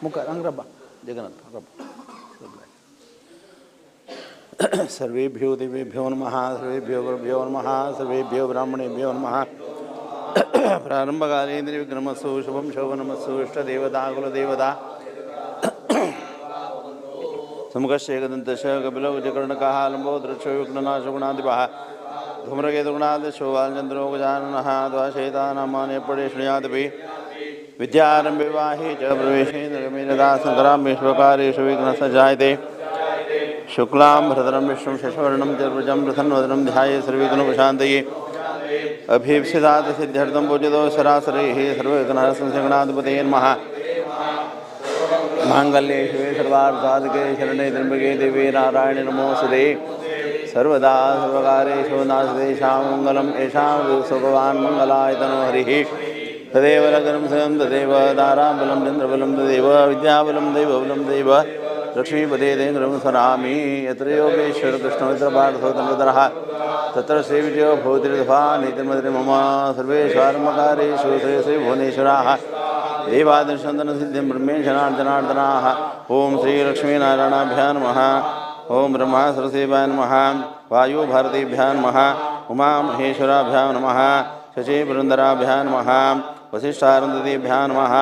मुखार हांगा राबा जगन्नाथ राबा. सर्वेभ्यो देवेभ्यो नमः, सर्वेभ्यो गुरुभ्यो नमः, सर्वेभ्यो ब्राह्मणेभ्यो नमः. प्रारंभकाले निर्विघ्नमस्तु, शुभं शोभनमस्तु. इष्टदेवता कुलदेवता समुखश्चेकदन्तश्च कपिलो गजकर्णकः लम्बोदरक्षो विघ्ननाशगुणाधिपः धूम्रकेतुगुणादिशो बालचन्द्रो गजाननः द्वाशेतानामान्यपडे शृणुयादपि विद्यारम्भे विवाहे च प्रवेशे नरमेनदा सङ्ग्रामेष्वकार्येषु विघ्नः जायते. शुक्लां भरतरं विष्णुं शशवर्णं चतुर्भुजं प्रसन्नवदनं ध्याये सर्वविघ्नोपशान्तये. अभीप्सितार्थसिद्ध्यर्थं पूजितो सरासरैः सर्वविघ्नहरसंसगणाधिपतये नमः. मांगल्ये शिवे सर्वार्थसाधके शरणे त्र्यंबके देवी नारायणे नमोस्तुते. सर्वदा सर्वकार्येषु नास्तेषां मङ्गलम् एषां भगवान् मङ्गलाय तनो हरिः. तदेव लग्नं स्वयं तदेव दाराबलं चन्द्रबलं तदेव विद्याबलं दैवबलं दैव लक्ष्मीपदे तेन्द्रं स्मरामि. यत्र योगेश्वर कृष्णो यत्र पार्थो तन्वतरः तत्र श्रीविजयो भवतिर्ध्वा नीतिर्मतिर् मम. सर्वेषु आरम्भकार्येषु श्री भुवनेश्वराः देवादिशन्दनसिद्धिं ब्रह्मेशनार्दनार्दनाः. ॐ श्रीलक्ष्मीनारायणाभ्यां नमः. ॐ ब्रह्मा सरस्वतीभ्यां नमः. वायुभारतीभ्यां नमः. उमामहेश्वराभ्यां नमः. शचीवृन्दराभ्यां नमः. वसिष्ठारन्धतीभ्यां नमः.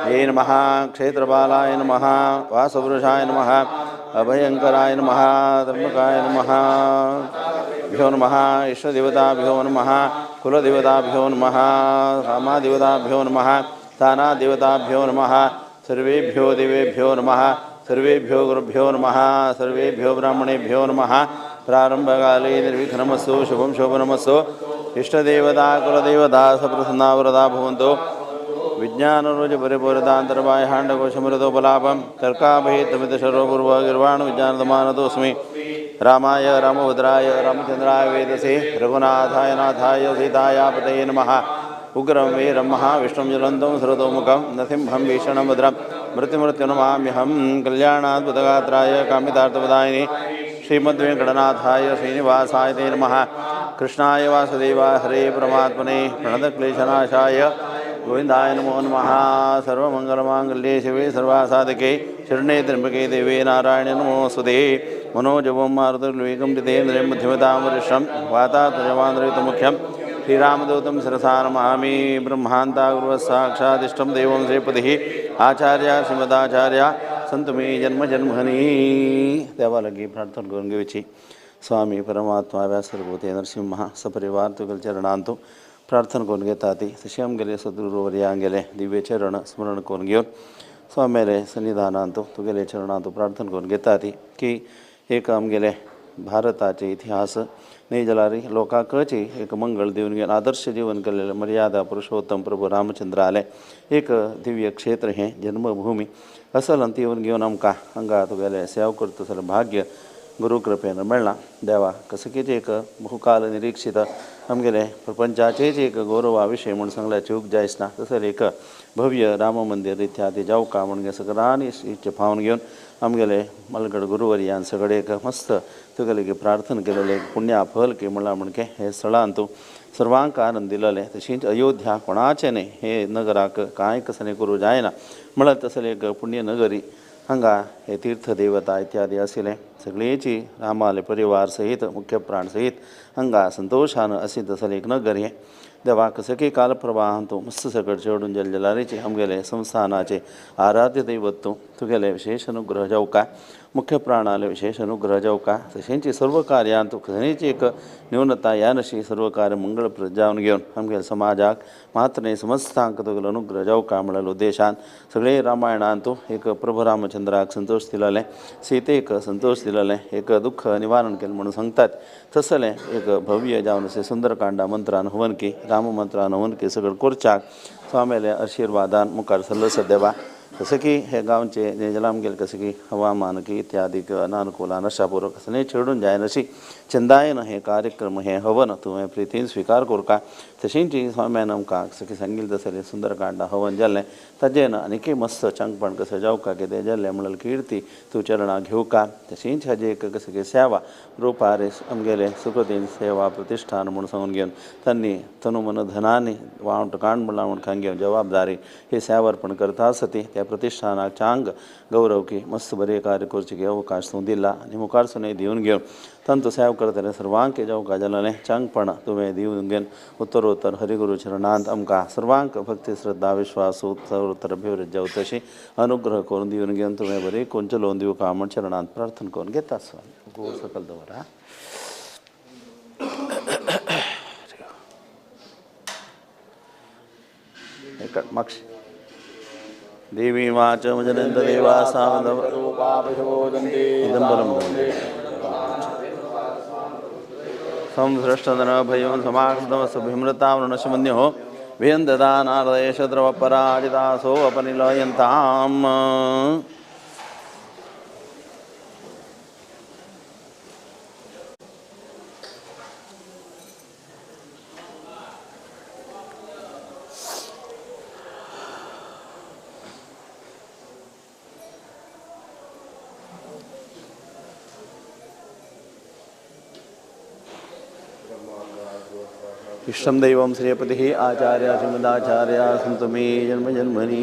ये नमः क्षेत्रपालाय नमः. वासपुरुषाय नमः. अभयंकराय नमः. धर्मकाय नमः. भ्यो नमः. इष्टदेवताभ्यो नमः. कुलदेवताभ्यो नमः. रामादेवताभ्यो नमः. स्थानादेवताभ्यो नमः. सर्वेभ्यो देवेभ्यो नमः. सर्वेभ्यो गुरुभ्यो नमः. सर्वेभ्यो ब्राह्मणेभ्यो नमः. प्रारंभकाले निर्विघ्नमस्तु, शुभं शोभनमस्तु. इष्टदेवता कुलदेवता सप्रसन्नावरदा भवन्तु. विज्ञानरोजपरिपूरितान्तर्बाह्याण्डकोशमृतोपलाभं तर्काभयतमितशर्वपूर्वगिर्वाणविज्ञानदमानतोऽस्मि. रामाय रामभद्राय रामचन्द्राय वेदसे रघुनाथाय नाथाय सीताया पतये नमः. उग्रं वीरं महाविष्णुं ज्वलन्तं सर्वतोमुखं नृसिंहं भीषणं भद्रं मृत्युमृत्युनमाम्यहं. कल्याणाद्भुतगात्राय कामितार्थप्रदायिने श्रीमद्वेङ्कटनाथाय श्रीनिवासाय ते नमः. कृष्णाय वासुदेवाय हरे परमात्मने प्रणतक्लेशनाशाय गोविंदाय नमो नमः. सर्वमंगलमांगल्ये शिवे सर्वासाधके शरणे त्र्यंबके देवे नारायण नमोस्तुते. मनोजवं मारुतवेगं जितेन्द्रियं बुद्धिमतां वरिष्ठं वातात्मजवान्द्रयुतमुख्यं श्रीरामदूतं शिरसा नमामि. ब्रह्मान्ता गुरुवः साक्षादिष्टं देवं श्रीपतिः आचार्य श्रीमदाचार्य संतु मे जन्म जन्मनि. देवालगी प्रार्थना करून घेवची. स्वामी परमात्मा व्यासर्भूते नरसिंह सपरिवार तुगल चरणांतु प्रार्थना करून घेता ती तशी आमगेले सद्गुरुवर्यांगेले दिव्य चरण स्मरण करून घेवन स्वाम्याले सन्निधानांतु तुगेले चरणांतु प्रार्थना करून घेता ती की एक आमगेले भारताचे इतिहास न्ही जाल्यार लोकांकच एक मंगल दिवन घेवन आदर्श जीवन केल्लें मर्यादा पुरुषोत्तम प्रभू रामचंद्र आले एक दिव्य क्षेत्र हें जन्मभूमी असल अंत येवन घेवन आमकां हांगा तुगेले सेवा करता जाल्यार भाग्य गुरु कृपेन मेळ्ळां. देवा कसकीच एक बहुकाल निरीक्षित आमगेले प्रपंचाचेच एक गौरवा विशय म्हूण सांगल्यार चूक जायच ना. तसें एक भव्य राम मंदिर इत्यादी जावका म्हूण सगळ्यांनी इच्छा पावन घेवन आमगेले मलगड गुरुवर्यान सगळे एक मस्त तुगेले प्रार्थना केलेले एक पुण्या फल की म्हणलां म्हणके हे स्थळान तूं सर्वांक आनंद दिलेले. तशीच अयोध्या कोणाचें न्ही हे नगराक कांय कसलें करूं जायना म्हळ्यार तसलें एक पुण्य नगरी हांगा हे तीर्थदेवता इत्यादी आशिल्लें सगळेची रामाले परिवार सहित मुख्य प्राण सहित हांगा संतोशान अशी तसलें एक नगर हें. देवा कसकी कालप्रवाहान तूं मस्त सगळ चेडून गेले जाल्यारची आमगेले संस्थानाचे आराध्य दैवत तूं तुगेले विशेष अनुग्रह जावका मुख्य प्राणाले विशेष अनुग्रह जावका. तशेंच सर्व कार्यांत तूं खंयची एक न्यूनता ह्या नशी सर्व कार्य मंगळप्रद जावन घेवन आमगेले समाजाक मात्र न्ही समस्तांक तुगेलो अनुग्रह जावका म्हळ्यार उद्देशान सगळे रामायणान तूं एक प्रभू रामचंद्राक संतोष दिलेलें, सीतेक संतोष दिलेलें, एक दुःख निवारण केलें म्हणून सांगतात तसलें एक भव्य जावन अशें सुंदरकांडा मंत्रान हवन की राम मंत्रान हवन की सगळें करच्याक स्वाम्याले आशिर्वादान मुखार सरलो देवा. जसं की हे गांवचे जे आमगेले कसं की हवामान की इत्यादी अनानुकूलान अशा पूर्वक कसलें छेडून जायनाशी चंदायन हे कार्यक्रम हे हवन तुवें प्रितीन स्विकार करका. तशींच स्वाम्यान आमकां कसं की सांगिल्लें तसलें सुंदरकांड हवन जाल्लें ताजें आनीकय मस्त चांगपण कसं जावका कितें जाल्लें म्हणल्यार किर्ती तूं चरणां घेवका. तशींच हाजी एक कसं की सेवा रुपारे आमगेले सुकृतीन सेवा प्रतिश्ठान म्हूण सांगून घेवन तांणी तनु मन धनानी वावट कांड म्हणलां म्हूण खांग घेवन जबाबदारी ही सेवा अर्पण करता आसता ती त्या ह्या प्रतिष्ठानाक चांग गौरव की मस्त बरें कार्य करचें की अवकाश तूं दिला आनी मुखार सुनय दिवन घेवन तांचो सेव करतले सर्वांक जेवका जालें चांगपण तुवें दिवन घेवन उत्तरोत्तर हरिगुरू चरणांत आमकां सर्वांक भक्ती श्रद्धा विश्वास उत्तरोत्तर अभिवृद्ध जावं तशी अनुग्रह करून दिवन घेवन तुवें बरें कोण चलोवन दिवका म्हण चरणांत प्रार्थना करून घेता स्वामी. गोड सकल दवरा. माक्षी देवी वाच मजनंत देवा संसृष्टन भयं समाकृतमसुभिमृतावृणशमन्योः व्यन्ददानारदेश द्रवपराजितासो अपनिलयन्ताम्. इष्टं दैवं श्रीपतिः आचार्य श्रीमदाचार्य सन्तु मे जन्म जन्मनि.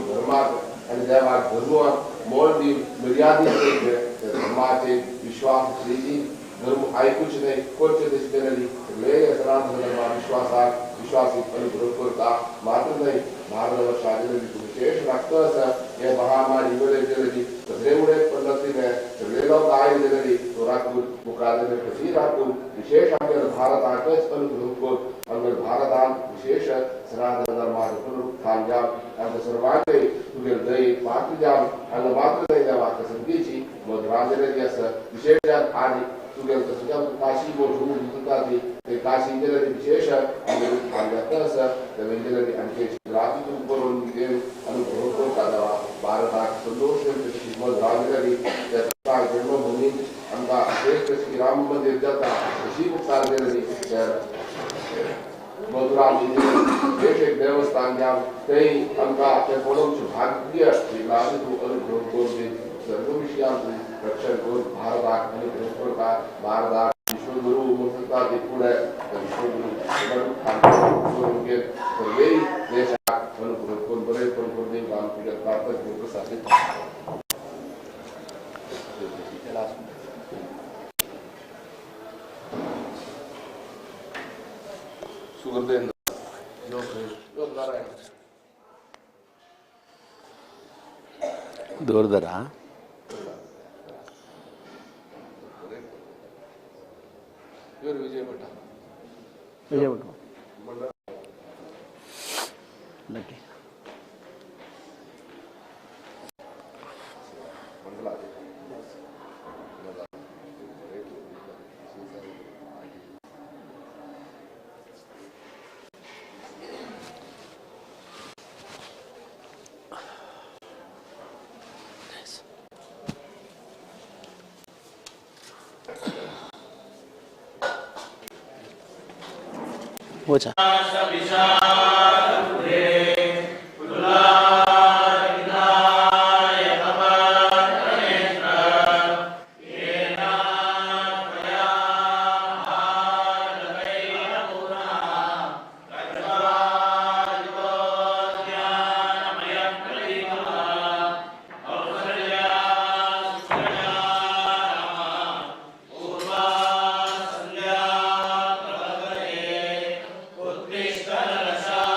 धर्माक आणि देवाक धर्माक मोल दी मर्यादित धर्माचे विश्वास श्रीजी धर्म आयकूचे न्हय करचे तशें केलेली सगळे सनातन धर्मा विश्वासाक विश्वासी अनुग्रह करता मात्र न्हय भारत वर्षाचे विशेष राखतो आसा हे महामारी वेळे केलेली सगळे उडे पडले सगळे लोक आयले जाल्यार तो राखून मुखार कशी राखून विशेष आमच्या भारताकच अनुग्रह कर आमच्या भारतान विशेष सनातन धर्माचे पुनरुत्थान जावन आमच्या सर्वांचे तुगे दये पात्र जावन हांगा मात्र न्हय देवा संगीची मधुरांजली आसा विशेष आनी तुगे तशें काशी मोठू म्हणटा ती ते काशी गेल्यार विशेष आमचे उत्थान जाता आसा ते आमचे राती तूं करून अनुग्रह करता देवा भारताक संतोष मधुरांजली जन्मभूमी आमकां विशेष कशी राम मंदिर जाता तशी मुखार गेली मधुरा विशेष एक देवस्थान जावन थंय आमकां तें पळोवचें भाग्य तूं अनुग्रह करून सर्व विशयांत रक्षण करून भारताक अनुग्रह करता भारताक विश्वगुरू म्हणटा ते फुडें विश्वगुरू करून घेत सगळे देशाक अनुग्रह करून बरें करून दिवपाक तुज्या प्रार्थना करून आसा. दूरदरा विजय भट्ट विजय भट्ट नक्की वो Krishna.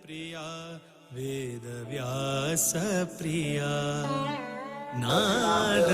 प्रिया वेद व्यास प्रिया नाद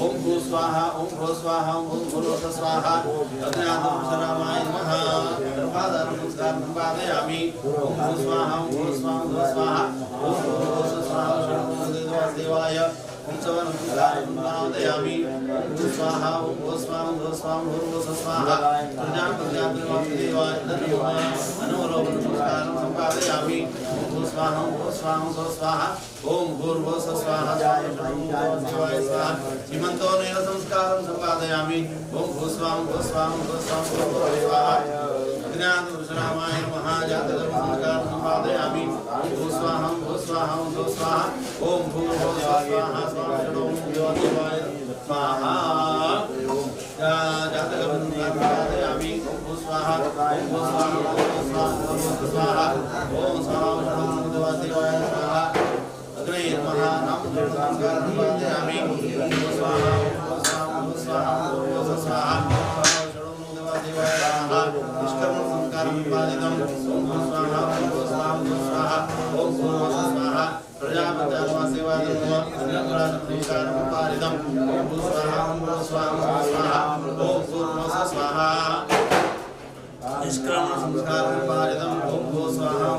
ओम भू स्वाहा ओम भू स्वाहा ओम भूर्भुवः स्वाहा अग्न्यादं रामाय नमः गर्भाधानं संस्कारं सम्पादयामि। ओम भू स्वाहा ओम भू स्वाहा ओम स्वाहा ओम भूर्भुवः स्वाहा देवाय ओम सवनं संस्कारं सम्पादयामि। ओम भू स्वाहा ओम भू स्वाहा ओम स्वाहा भूर्भुवः स्वाहा प्रजापत्यात्मवासुदेवाय नमः अनुरोपण संस्कारं सम्पादयामि। ओम भू स्वाहा ओम भू स्वाहा ओम स्वाहा ओम भूर्भुवः स्वाहा देवाय स्वाहा सीमन्तोनेन संस्कारं सम्पादयामि। ओम भू स्वाहा भू स्वाहा भू स्वाहा स्वाहा अग्न्यादुषरामाय नमः जातकर्म संस्कारं सम्पादयामि। ओम भू स्वाहा भू स्वाहा भू स्वाहा ओम भूर्भुवः स्वाहा स्वाहा देवाय स्वाहा जातकर्म संस्कारं सम्पादयामि। ओम भू स्वाहा ओम भू स्वाहा भू स्वाहा स्वाहा ओम स्वाहा देवाय स्वाहा अग्नये नमः नामधेय संस्कारं सम्पादयामि। ओम भू स्वाहा ओम भू स्वाहा भू स्वाहा भूर्भुवः स्वाहा देवाय स्वाहा निष्कर्म संस्कारं सम्पादितम्। ओम भू स्वाहा ओम भू स्वाहा भू स्वाहा ओम भूर्भुवः स्वाहा प्रजापत्यात्मसेवाय नमः अन्नप्राशन संस्कारं सम्पादितम्। ओम भू स्वाहा ओम भू स्वाहा भू स्वाहा ओम भूर्भुवः स्वाहा निष्क्रमण संस्कारं सम्पादितम्। ओम भू स्वाहा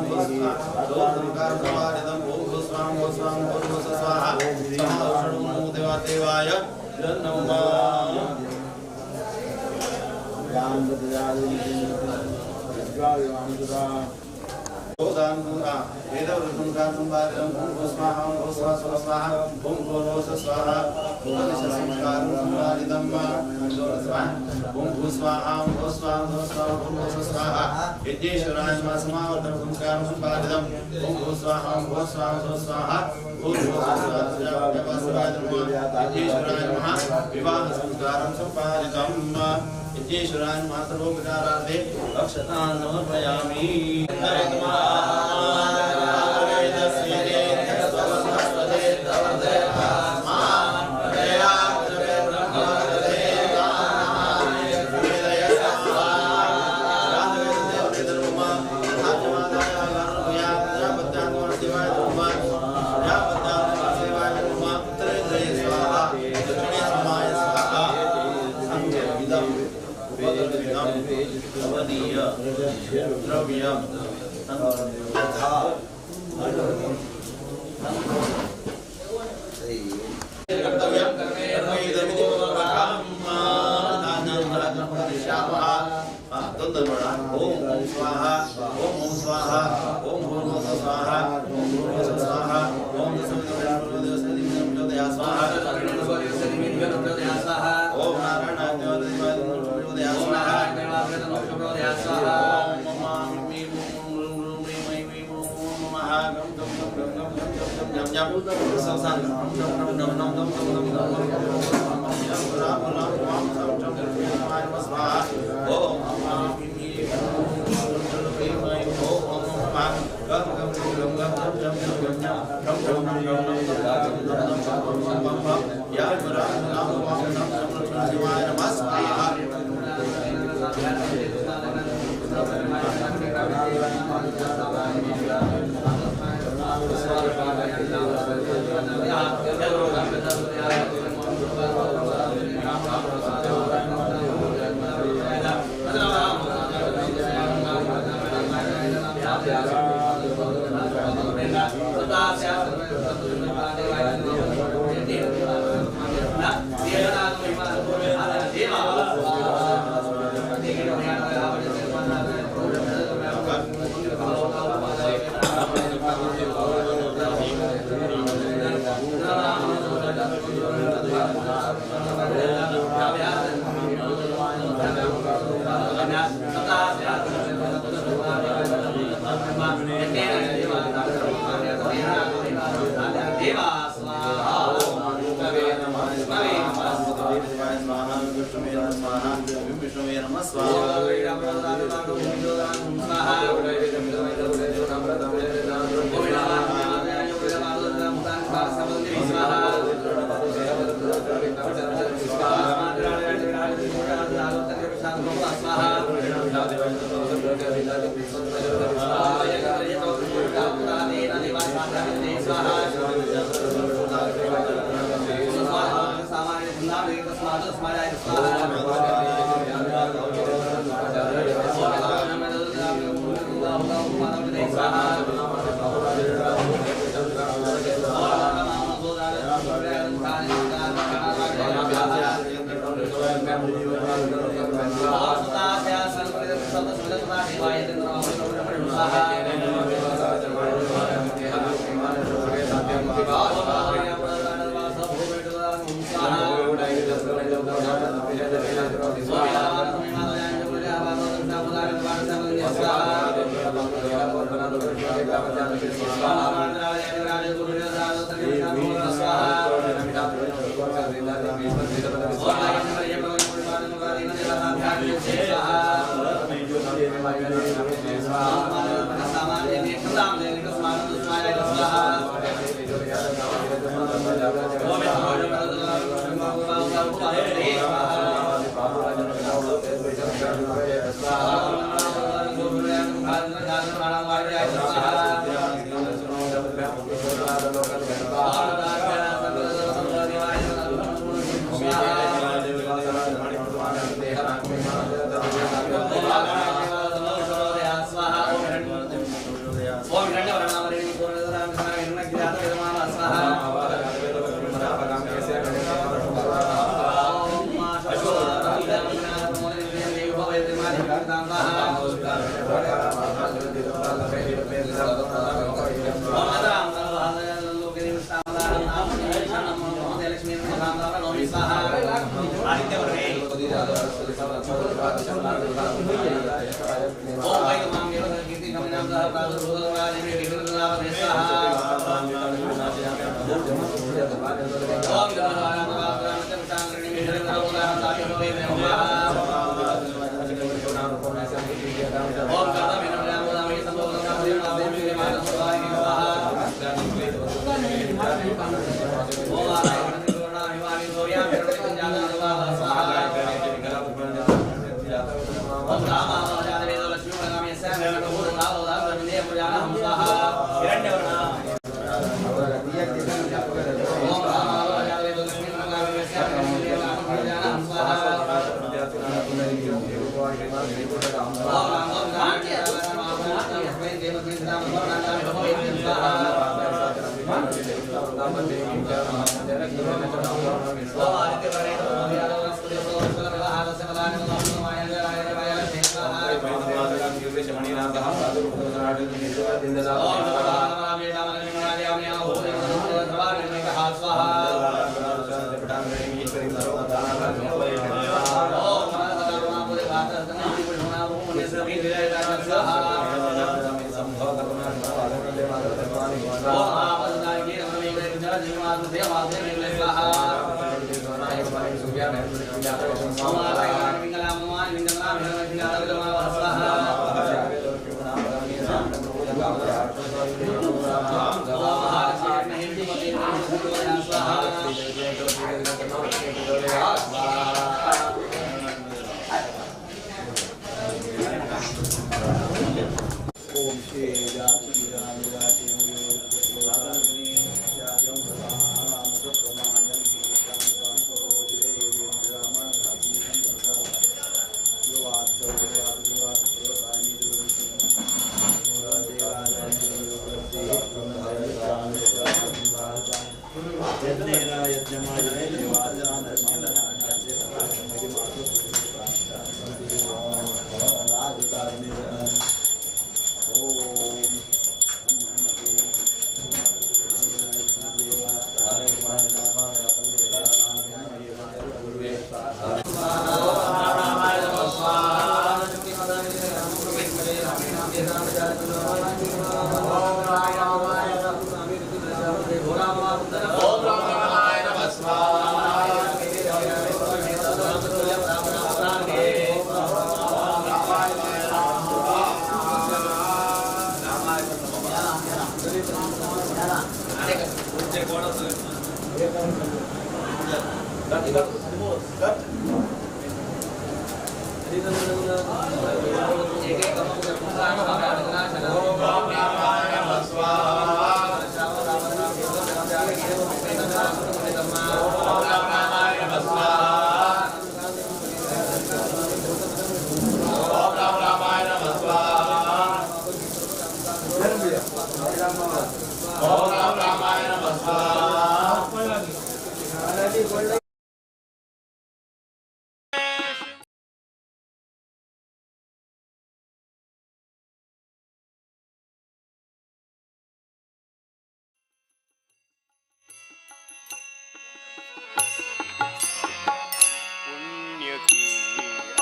पुण्य की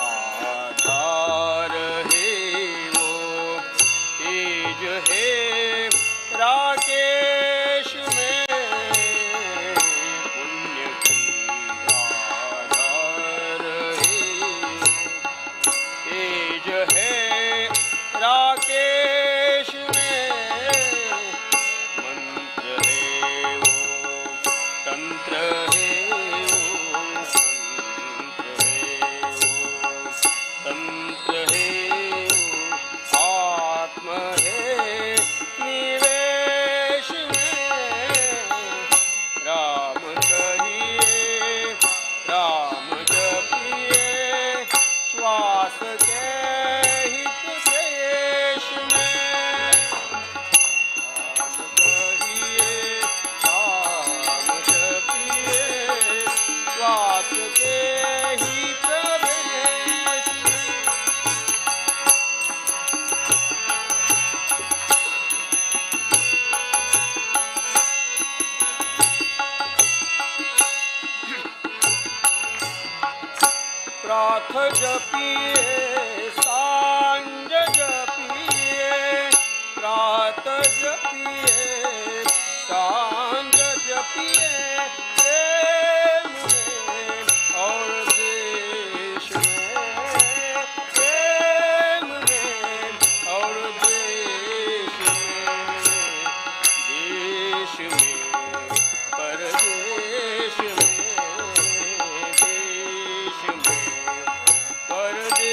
आधार है वो तेज है राकेश में। पुण्य की जपिए, सांझ जपिए, प्रात जपिए, सांझ जपिए, प्रेम में और देश में, प्रेम में और देश में, देश में परदेश में, देश में परदेश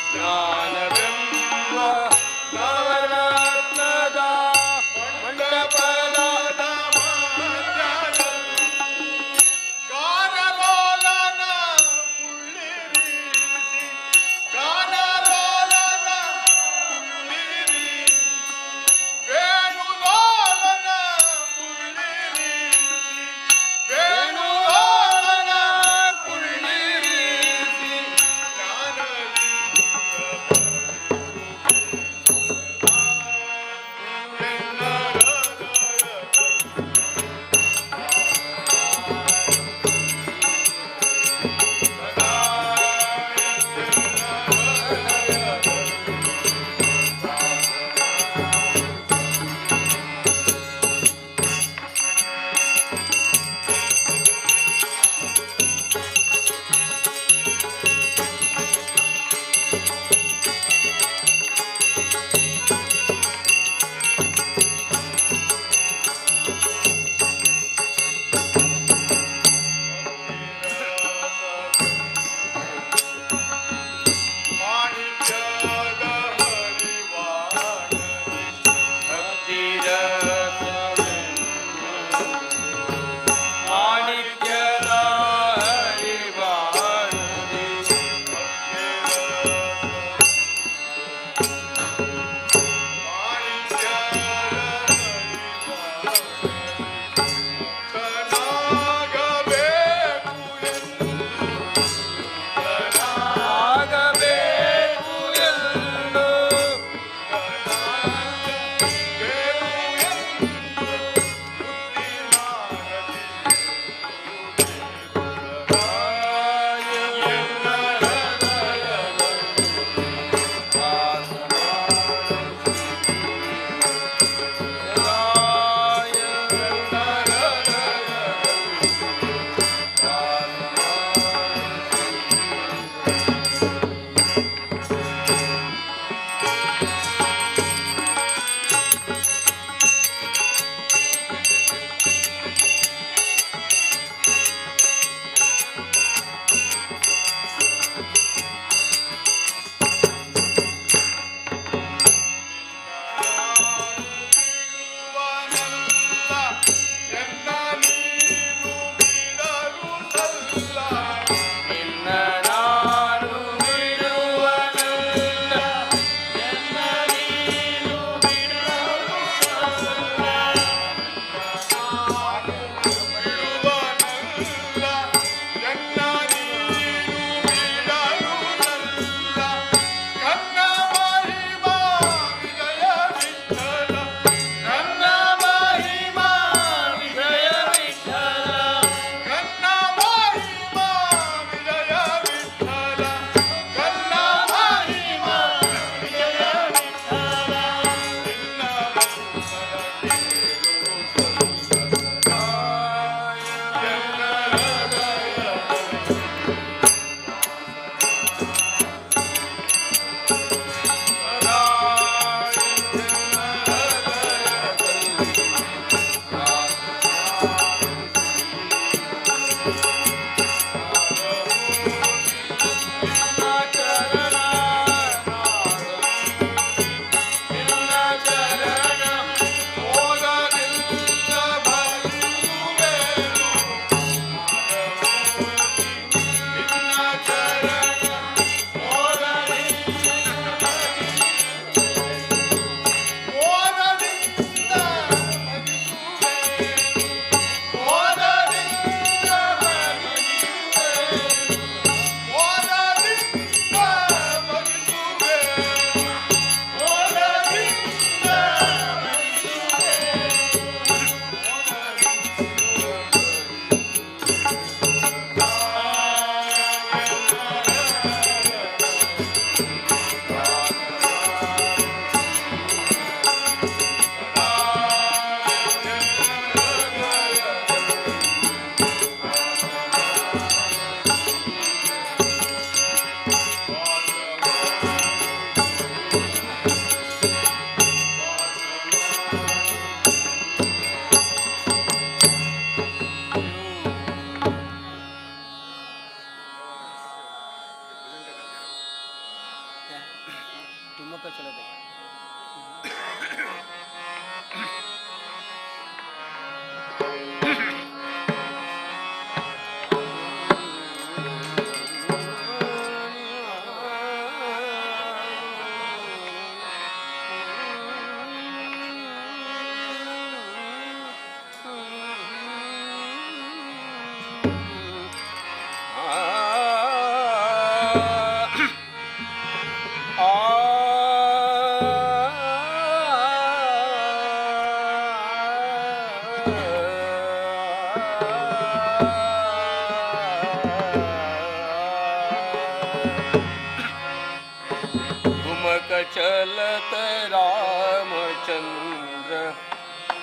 ಜ್ಞಾನವೆಂಬ ನವರತ್ನದ ಮಂಟಪದ ಗಾನಲೋಲನ ಕುಳ್ಳಿರಿಸಿ, ಗಾನಲೋಲನ ಕುಳ್ಳಿರಿಸಿ, ವೇಣುಲೋಲನ ಕುಳ್ಳಿರಿಸಿ, ವೇಣುಲೋಲನ ಕುಳ್ಳಿರಿಸಿ, ಜ್ಞಾನದಿಂದ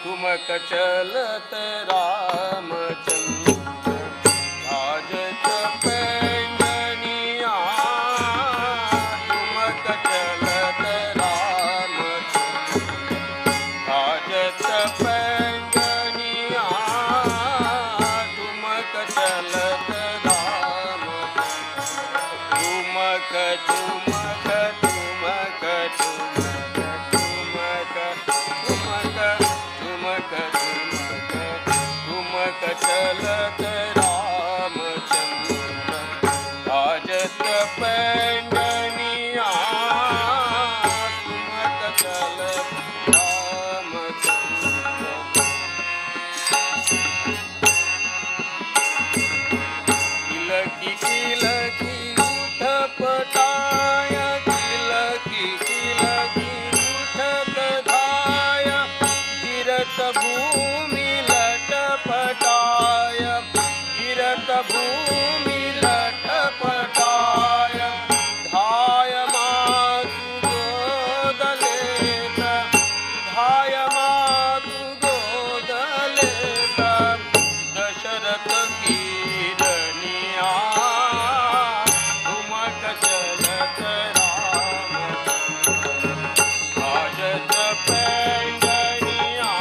ठुमक चलत रामचंद्र बाजत पैंजनिया, ठुमक चलत रामचंद्र बाजत पैंजनिया, ठुमक चलत राम, ठुमक ठुमक ठुमक ठुमक ठुमक ठुमक ठुमक ठुमक चलत रामचंद्र बाजत पैंजनिया, ठुमक चलत रामचंद्र। किलकी किलकी उठपटाय, किलकी किलकी उठत धाय, गिरत भूमि लटपटाय, गिरत भूमि लटपटाय, धाय मातु गोद लेत, धाय मातु गोद लेत, दशरथ की रनिया, ठुमक चलत राम बाजत पैंजनिया,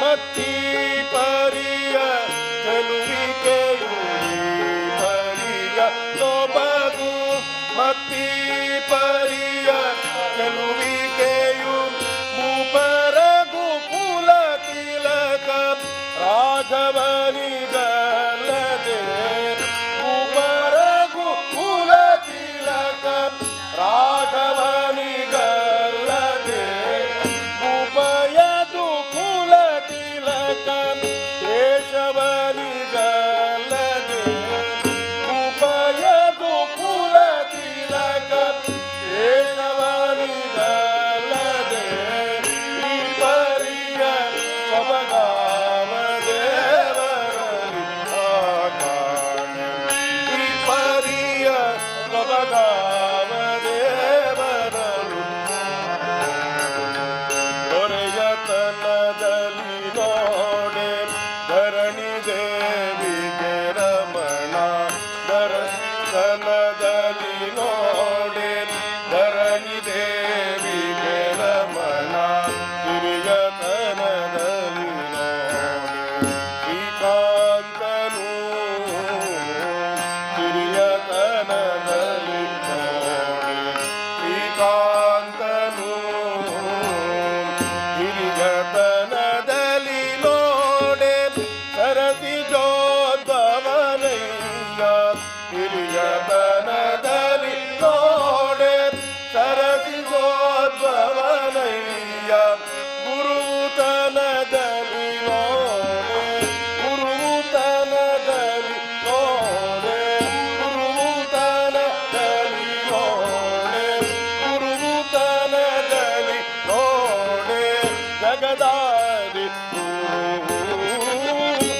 ಮತ್ತಿ ಪರಿಯ ಚೆಲುವಿಕೆಯು ಪರಿಯ ಸೊಬಗು ಮತ್ತಿ ಪರಿಯ ಚೆಲುವಿಕೆಯು ಮೂಪರಗು ಕುಲ ತಿಲಕ ರಾಘವನಿಗಲ್ಲದೆ ಮೂಪರಗು ಕುಲ ತಿಲಕ ರಾಘವನಿಗಲ್ಲದೆ ಉಪಯದು ಕುಲ ತಿಲಕ ಕೇಶವನಿಗಲ್ಲದೆ ಉಪಯದು ಕುಲ ತಿಲಕ ಕೇಶವನಿಗಲ್ಲದೆ ಈ ಪರಿಯ ಸೊಬಗಾವ ದೇವರಲ್ಲಿ ಕಾಣೆ. ಈ ಪರಿಯ ಸೊಬಗಾವ ದೇವರಲು ದೊರೆಯತನದಲ್ಲಿ ನೋಡೆ ಧರಣಿ ದೇವಿಗೆ ರಮಣ ದರ್ಶನದಲ್ಲಿ ನೋಡೆ ಧರಣಿ ದೇವಿಗೆ ರಮಣ ಹಿರಿಯತನದಲ್ಲಿ ನೋಡೆ ಶ್ರೀಕಾಂತನು ಹಿರಿಯತನದಲ್ಲಿ ನೋಡೆ ಶ್ರೀಕಾಂತನು ಹಿರಿಯತನದಲ್ಲಿ ನೋಡೆ ಸರಸಿ ಜೋದ್ಭವನಯ್ಯ ಹಿರಿಯತನದಲ್ಲಿ ನೋಡೆ ಸರಸಿ ಜೋದ್ಭವನಯ್ಯ ಗುರುತನದಲ್ಲಿ ನೋಡೆ ಗುರುತನದಲ್ಲಿ ನೋಡೆ ಗುರುತನದಲ್ಲಿ ನೋಡೆ ಗುರುತನದಲ್ಲಿ ನೋಡೆ ಜಗದಾದಿ ಗುರು ಈ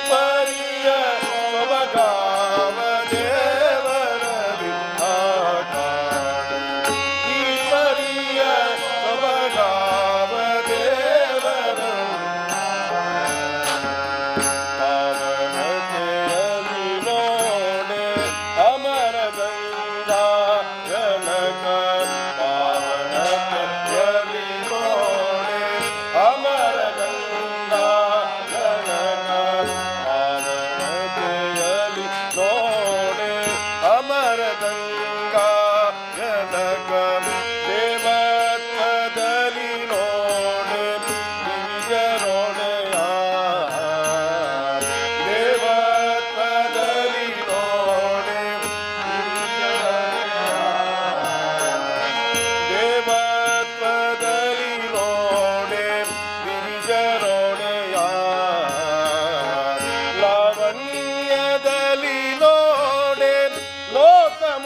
ಪರಿಯ ಸೊಬಗಾವ ದೇವರಲ್ಲಿ ಕಾಣೆ. ಈ ಪರಿಯ ಸೊಬಗಾವ ದೇವರಲ್ಲಿ ಪಾವನತೆಯಲ್ಲಿ ನೋಡೆ ಅಮರ ಗಂಗಾ ಜನಕ ಪಾವನತೆಯಲ್ಲಿ ನೋಡೆ ಅಮರ ಗಂಗಾ ಜನಕ ಪಾವನತೆಯಲ್ಲಿ ನೋಡೆ ಅಮರ ಗಂಗಾ ಜನಕ ದೇವತ್ವದಲ್ಲಿ ನೋಡೆ ದಿವಿಜರೊಡೆಯ ದೇವತ್ವದಲ್ಲಿ ನೋಡೆ ದೇವತ್ವದಲ್ಲಿ ನೋಡೆ ದಿವಿಜರೊಡೆಯ ಲಾವಣ್ಯದಲ್ಲಿ ನೋಡೆ ಲೋಕಮೋಹಕನಯ್ಯ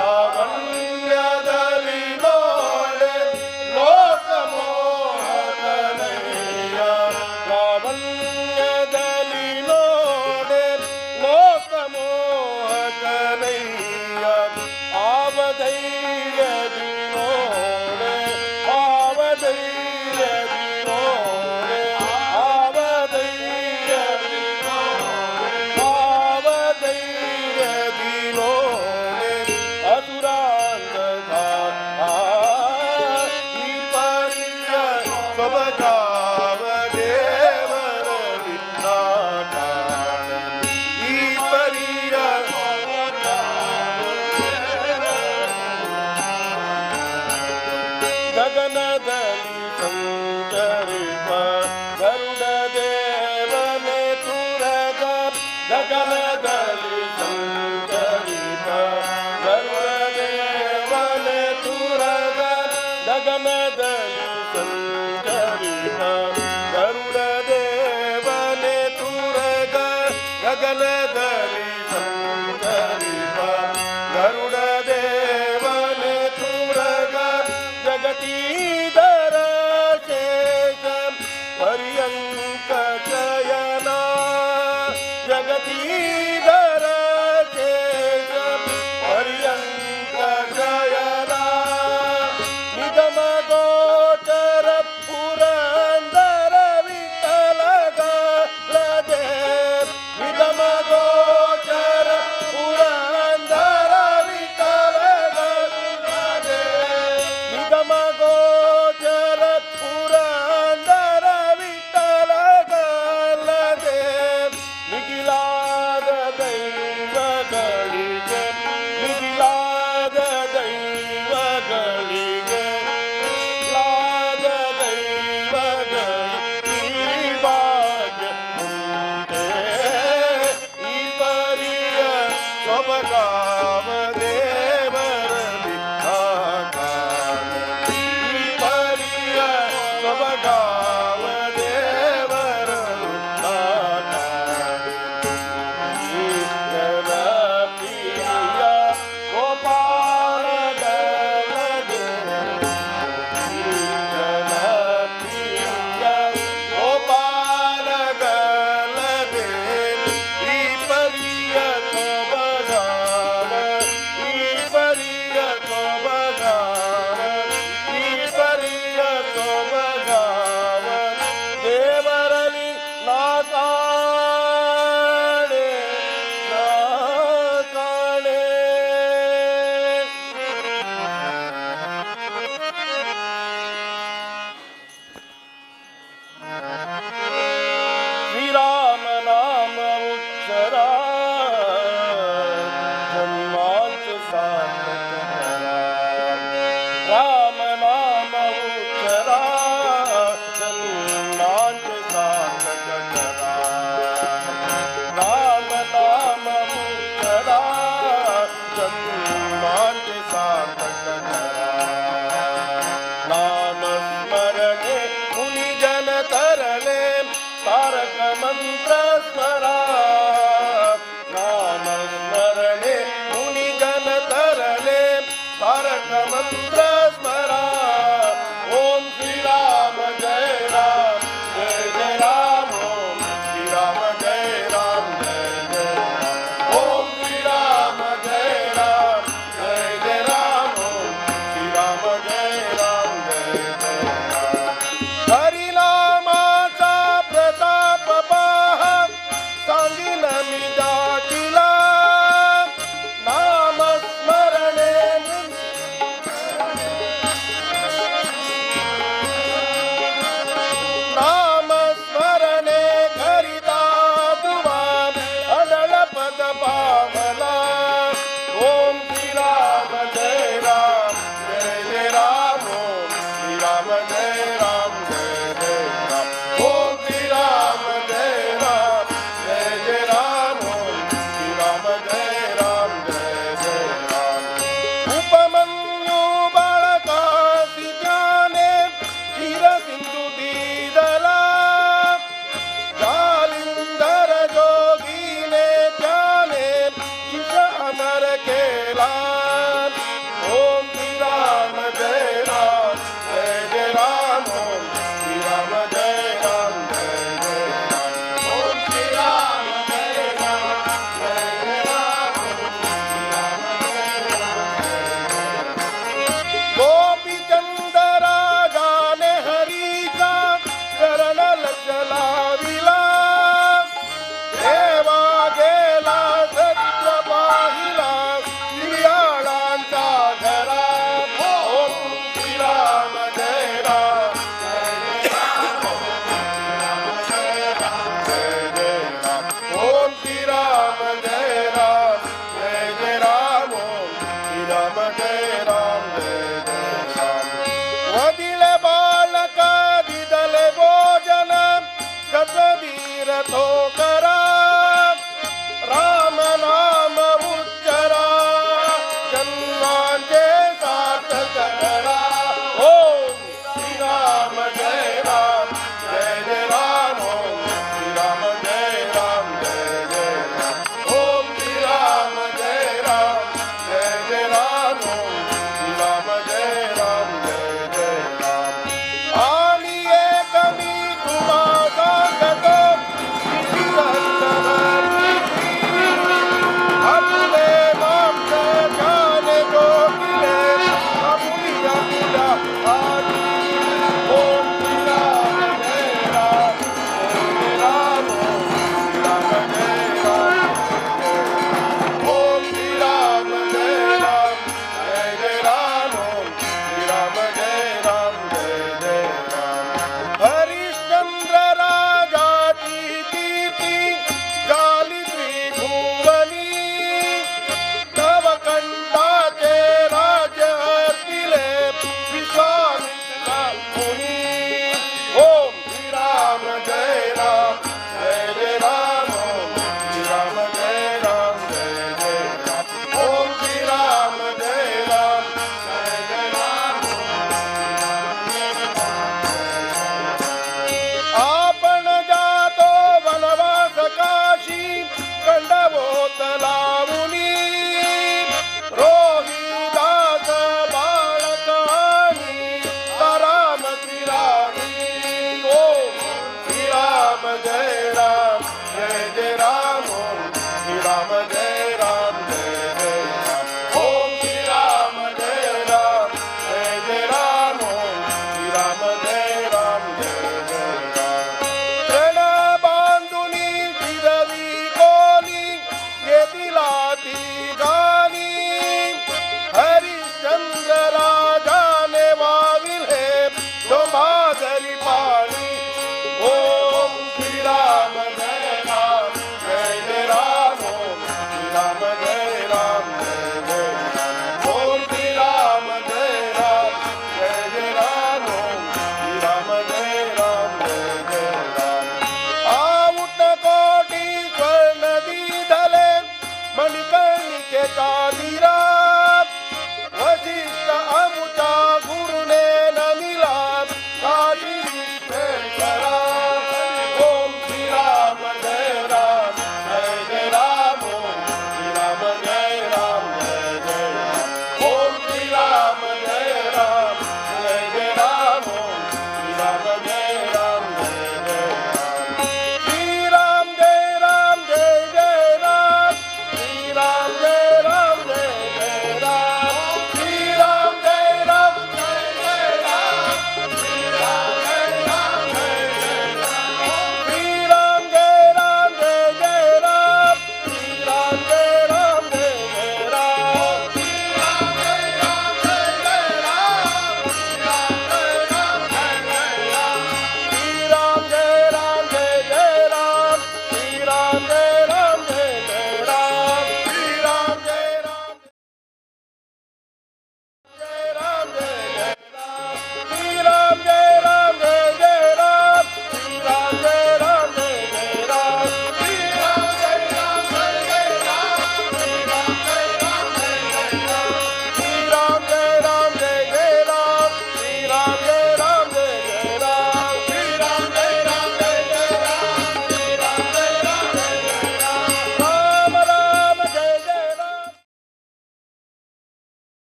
ಲಾವಣ್ಯದಲ್ಲಿ ನೋಡೆ ಲೋಕಮೋಹಕನಯ್ಯ ಲಾವಣ್ಯದಲ್ಲಿ ನೋಡೆ ಲೋಕಮೋಹಕನಯ್ಯ ಆವಧೈರ್ಯದಿ ನೋಡೆ ಆವಧೈರ್ಯದಿ ನೋಡೆ ಆವಧೈರ್ಯದಿ ನೋಡೆ ಆವಧೈರ್ಯದಿ ನೋಡೆ ಅಸುರಾಂಗದ ಈ ಪರಿಯ ಸೊಬಗಾವ ದೇವರಲ್ಲಿ ಕಾಣೆ. ಈ ಪರಿಯ ಗಗನದಲ್ಲಿ ಸಂಚರಿಪ ಗರುಡ ದೇವನೇ ತುರಗ ಗಗನದಲ್ಲಿ ಸಂಚರಿಪ ಗರುಡ ದೇವನೇ ತುರಗ ಗಗನದಲ್ಲಿ ಸಂಚರಿಪ ಗರುಡ ದೇವನೇ ತುರಗ ಗಗನದಲ್ಲಿ ಸಂಚರಿಪ ಗರುಡ ದೇವನೇ ತುರಗ ಜಗತೀಧರ ಶೇಷ ಪರ್ಯಂಕ ಶಯನ ಜಗತೀಧರ ಶೇಷ ಪರ್ಯಂಕ ಶಯನ ನಿಗಮ ಗೋಚರ ಪುರಂದರ तारक मंत्र स्मरा. नाम स्मरणे मुनिजन तरले, तारक मंत्र स्मरा. ओम श्री राम जय राम जय जय राम, ओम श्री राम जय राम जय जय राम. ओम श्री राम जय राम जय जय राम, ओम श्री राम जय राम जय जय राम. हरिनामाचा प्रताप पहा,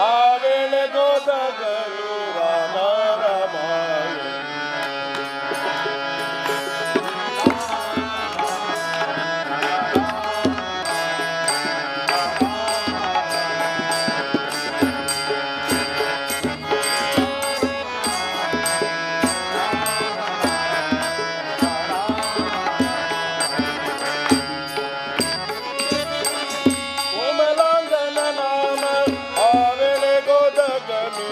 ಆ ವೇಳೆ ಗೋದಗಲು ರಾಮ ರಾಮ. ಕೋಮಲಾಂಗನ ನಾಮ ಆ ವೇಳೆ ಗೋದಗಲು.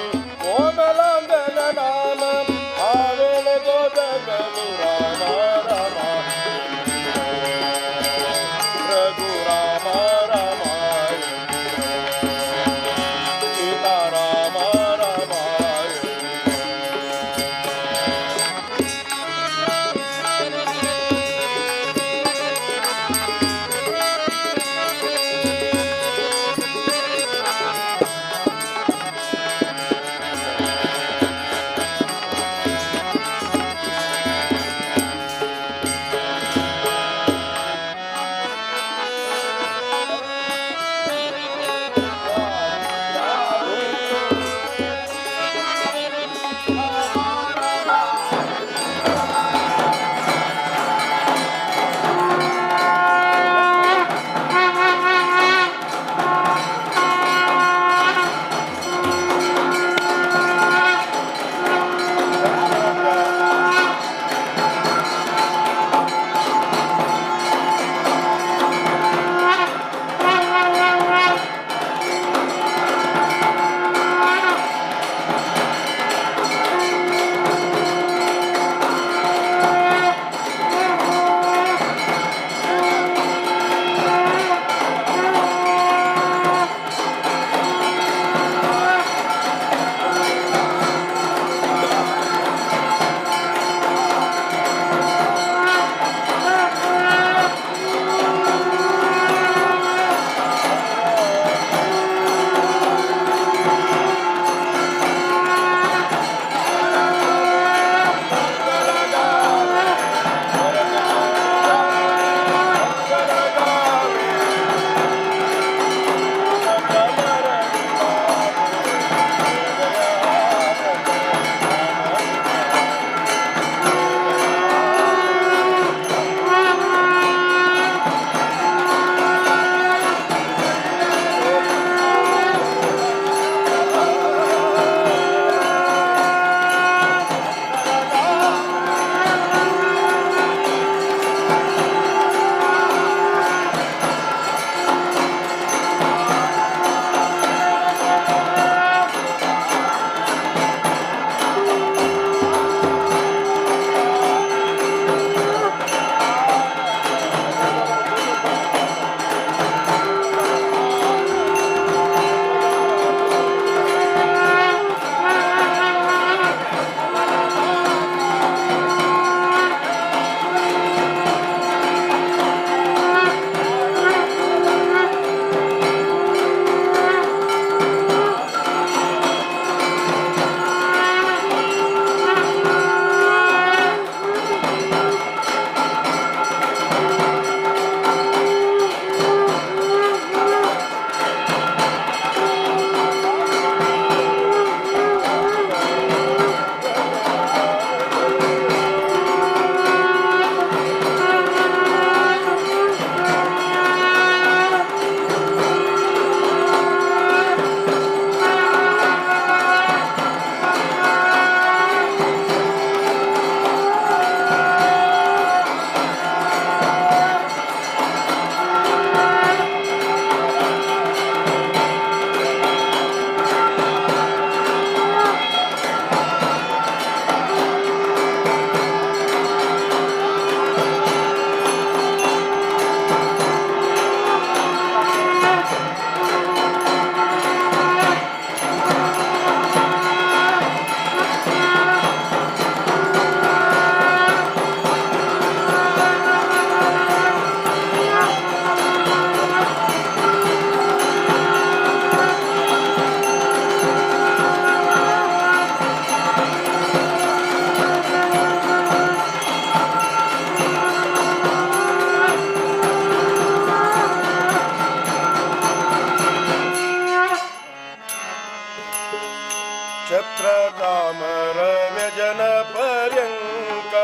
ಛತ್ರ ಚಾಮರ ವ್ಯಜನ ಪರ್ಯಂಕ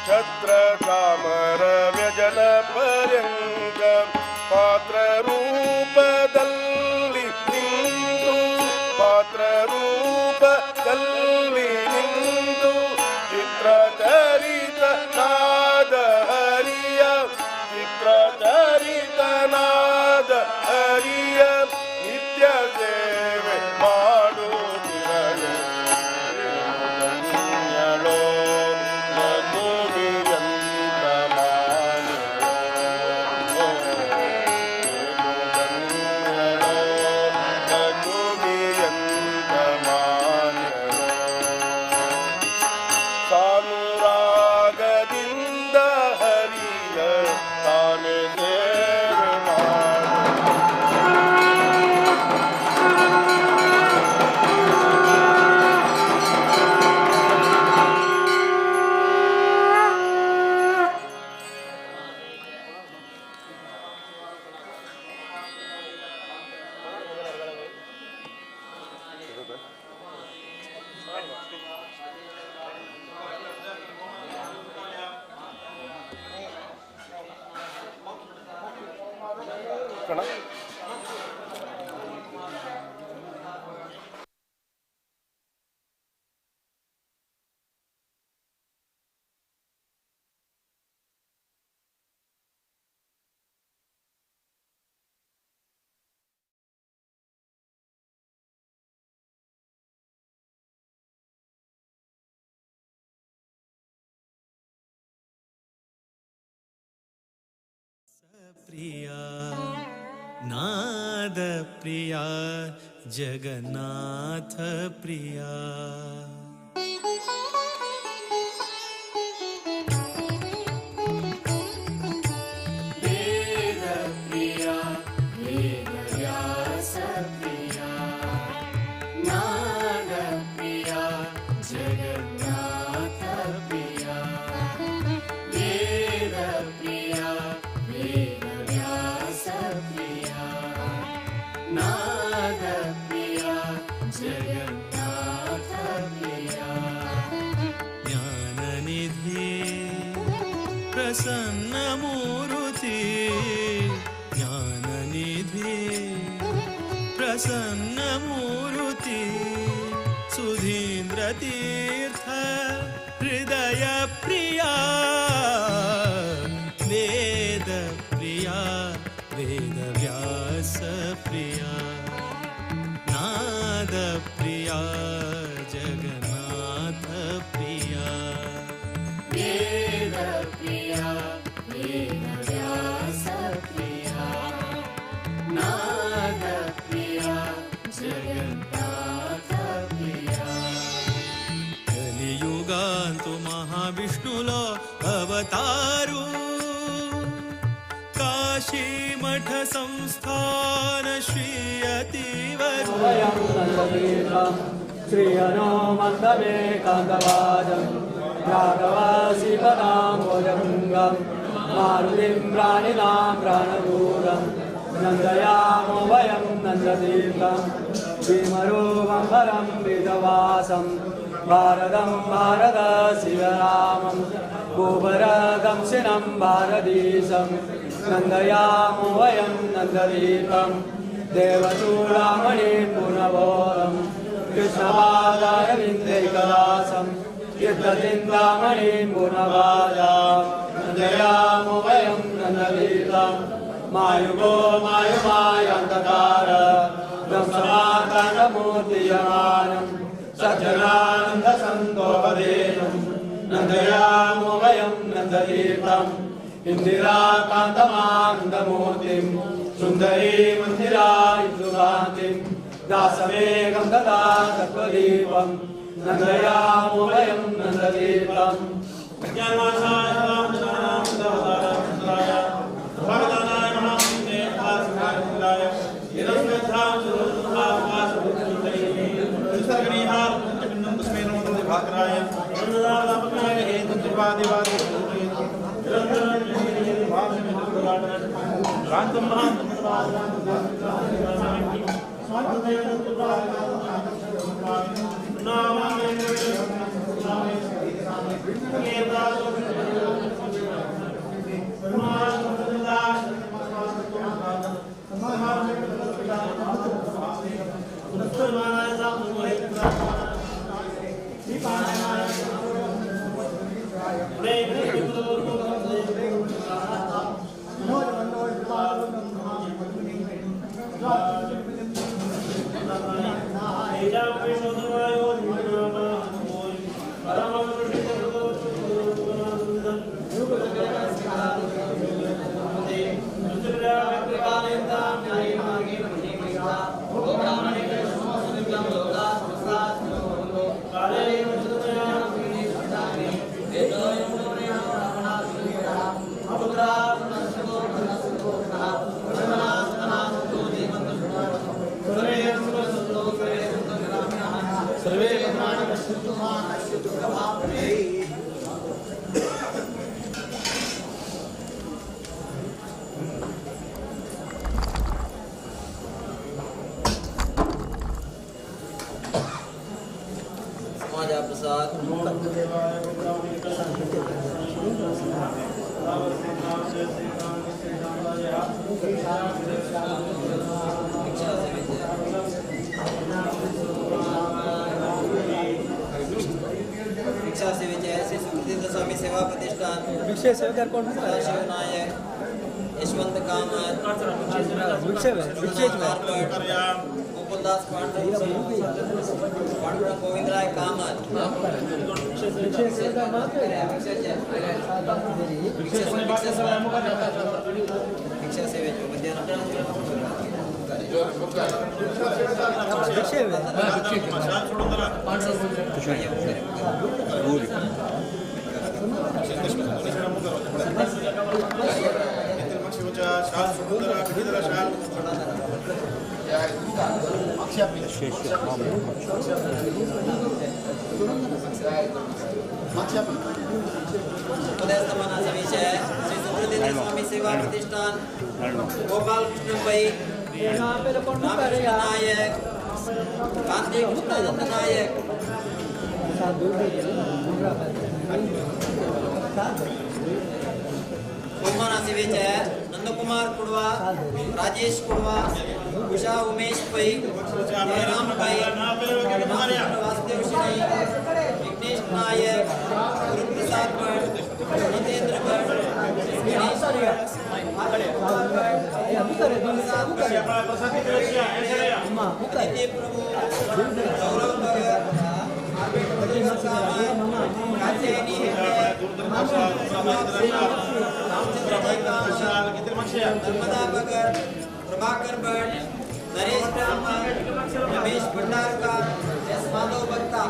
ಛತ್ರ ಚಾಮರ ವ್ಯಜನ ಪರ್ಯಂಕ ಪಾತ್ರ ರೂಪದಲ್ಲಿ ನಿಂತು ಪಾತ್ರ ರೂಪದಲ್ಲಿ ನಿಂತು ಚಿತ್ರಚರಿತ ನಾದ ಹರಿಯ ಚಿತ್ರಚರಿತ ನಾದ ಹರಿಯ ನಿತ್ಯ ಸೇವೆ ಮಾಡುತ್ತಿರಲು ಧನ್ಯಳೋ ಮಧುವಿಯಂತ ಮಾನ್ಯಳೋ ಧನ್ಯಳೋ ಮಧುವಿಯಂತ ಮಾನ್ಯಳೋ ಸಾನುರಾಗದಿಂದ ಹರಿಯ ತಾನೆ ಸೇವೆ ಮಾಡು. ಕಣ. प्रिया नाद प्रिया जगन्नाथ प्रिया। ज्ञाननिधि प्रसन्न मूर्ति ज्ञाननिधि प्रसन्न मूर्ति सुधीन्द्र तीर्थ हृदय प्रिया वेद प्रिया वेद व्यास प्रिया नाद प्रिया जगन्नाथ प्रिया। కలియుగాంతు మహావిష్ణులో అవతారు కాశీమఠ సంస్థాన శ్రీ అతివరు. శ్రీ హనుమంతమే కాంతవాజం రాఘవాసిపదాం భుజంగం మారుతిం ప్రాణినాం ప్రాణదూరం నందయామో వయం నందతీర్థం భీమరూపం పరం వేదవాసం భారతం భారత శివరామం గోపరదంశినం భారతీశం నందయామో వయం నందదీపం దేవచూడామణిం పునవోరం కృష్ణపాదారవిందైకదాసం యుద్ధచింతామణిం గుణవాజాం నందయామో వయం నందదీపం మాయుగో మాయుమాయంతకార ధ్వంసమాతాండమూర్తియమానం సజ్జనానంద సంతోపదేనం నందయామో వయం నందదీపం ఇందిరాకాంతమానందమూర్తిం సుందరీ మందిరా ఇందుకాంతిం దాసమేకం దదా తత్వదీపం నందయామో వయం నందదీపం. सदाशिव नायक, यशवंत कामत, गोकुलदास पांडुरंग गोविंदराय कामत, भिक्षा सेवेचे श्री स्वामी सेवा प्रतिष्ठान, गोपाल कृष्ण पै, रामकृष्ण नायक, कांति कृष्णानंद नायक, सेवेचे नंदकुमार कुडवा, राजेश कुडवा, उषा उमेश पै, जयराम पै, वासुदेव शिणे, विघ्नेश नायक, गुरुप्रसाद भट, जितेंद्र भट, गणेश प्रभु, गौरव भगत, नर्मदा भगत, प्रभाकर भट्ट, नरेश ब्राह्मण, रमेश भंडारकर, एस माधव भक्ता।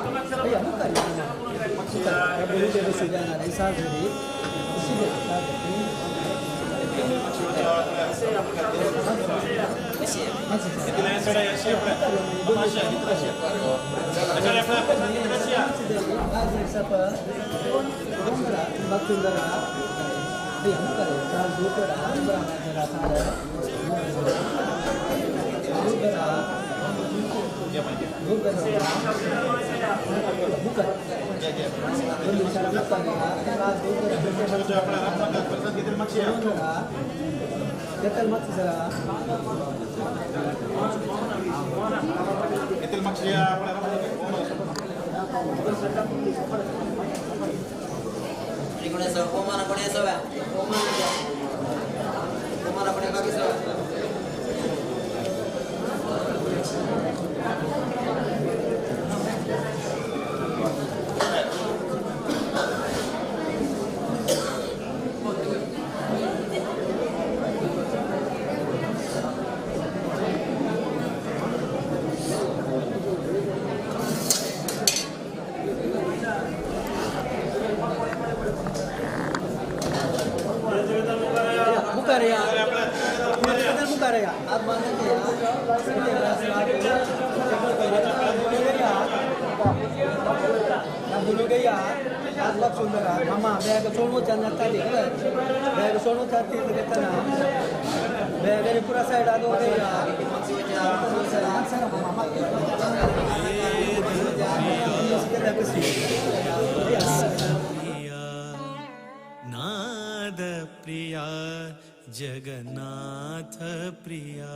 प्रिया नाद प्रिया जगन्नाथ प्रिया।